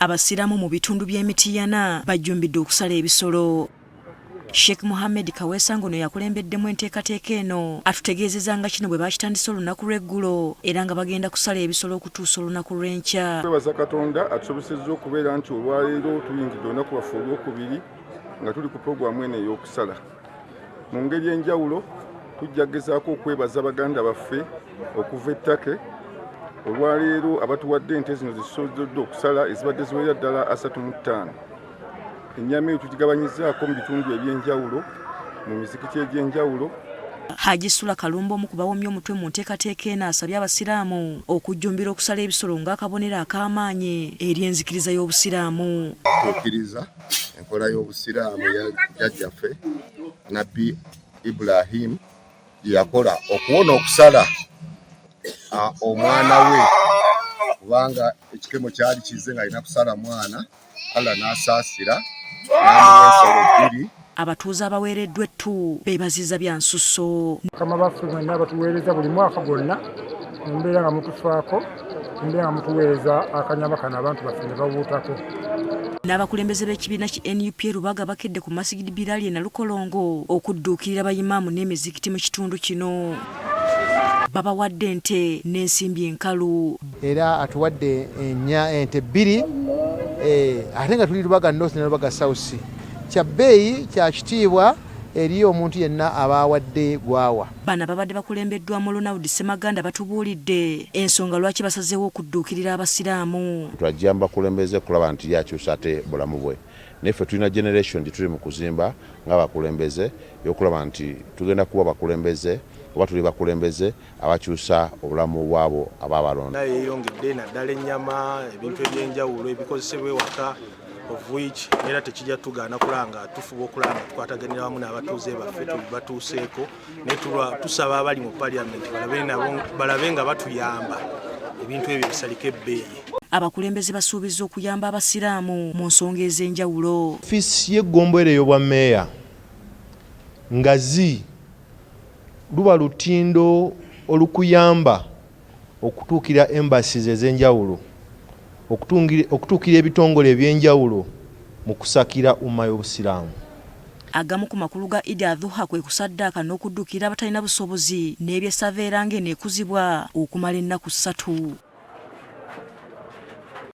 Abasiraamu mu bitundu by'e Mityana bajjumbidde okusala ebisolo. Sheikh Muhammed Kaweesa ng'ono yakulembeddemu enteekateeka eno atutegeezezza nga kino bwe baakitandise olunaku lw'eggulo era nga bagenda kusala ebisolo okutuusa olunaku lw'enkya. Twebaza Katonda atusobosezza okubeera nti olwaleero tuyingidde olunaku lwaffe olwokubiri nga tuli ku pulogulaamu eno ey'okusala. Mu ngeri enjawulo tujja kugezaako okwebaza baganda baffe okuva e Turkey olwaleero abatuwadde ente zino zisobodde okusala ezibadde ziwerera ddala 35. Ennyama eyo tugigabanyizaako mu bitundu eby'enjawulo mu mizikiti egy'enjawulo. Haji Sula Kalumba omu ku bawomye omutwe mu nteekateeka eno asabye Abasiraamu okujjumbira okusala ebisolo ng'akabonero ak'amaanyi eri enzikiriza y'Obusiraamu. Tuukiriza enkola y'Obusiraamu ya jjajjaffe Nabbi Ibrahim gye yakola okuwona okusala omwana we kubanga ekikemo kyali kize ng'alina kusala mwana Allah n'asaasira n'amuwa ensolo bbiri. Abatuuze abaweereddwa ettu beebazizza bya nsusso. Bakama baffe mwenna abatuweereza buli mwaka gwonna embeera nga mutufaako embeera nga mutuweereza akanyama kano abantu baffe ne bawuutako. N'abakulembeze b'ekibiina ki nup e Lubaga bakedde ku Masigid Bilal e Nalukolongo okudduukirira bayimaamu n'emizikiti mu kitundu kino. Babawadde ente n'ensimbi enkalu. Era atuwadde ente bbiri ate nga tuli Lubaga North ne Lubaga South. Kya bbeeyi, kya kitiibwa eri omuntu yenna aba awadde gwawa. Bano ababadde bakulembeddwamu Ronald Ssemaganda batubuulidde ensonga lwaki basazeewo okudduukirira Abasiraamu. Twajja mu bakulembeze kulaba nti ye akyusa ate bulamu bwe naye ffe tulina generation gye tuli mu kuzimba ng'abakulembeze ey'okulaba nti tugenda kuba bakulembeze oba tuli bakulembeze abakyusa obulamu bw'abo ababalonda. Yeeyongedde naddala ennyama, ebintu eby'enjawulo ebikozesebwa ewaka of which era tekijja tugaana kulaba nga tufuba okulaba nga tukwataganira wamu n'abatuuze baffe tubatuuseeko naye tusaba abali mu parliament balabe nga batuyamba ebintu ebyo bisalike ebbeeyi. Abakulembeze basuubizza okuyamba Abasiraamu mu nsonga ez'enjawulo. Ofiisi y'eggombolola ey'obwa mmeeya ngazi luba lutindo olukuyamba okutuukira embassies ez'enjawulo, okutuukira ebitongole eby'enjawulo mu kusakira Ummah y'Obusiraamu. Agamu ku makulu ga Eid Adhuha kwe kusaddaaka n'okudduukirira abatalina busobozi n'ebyessava era ng'eno ekuzibwa okumala ennaku ssatu.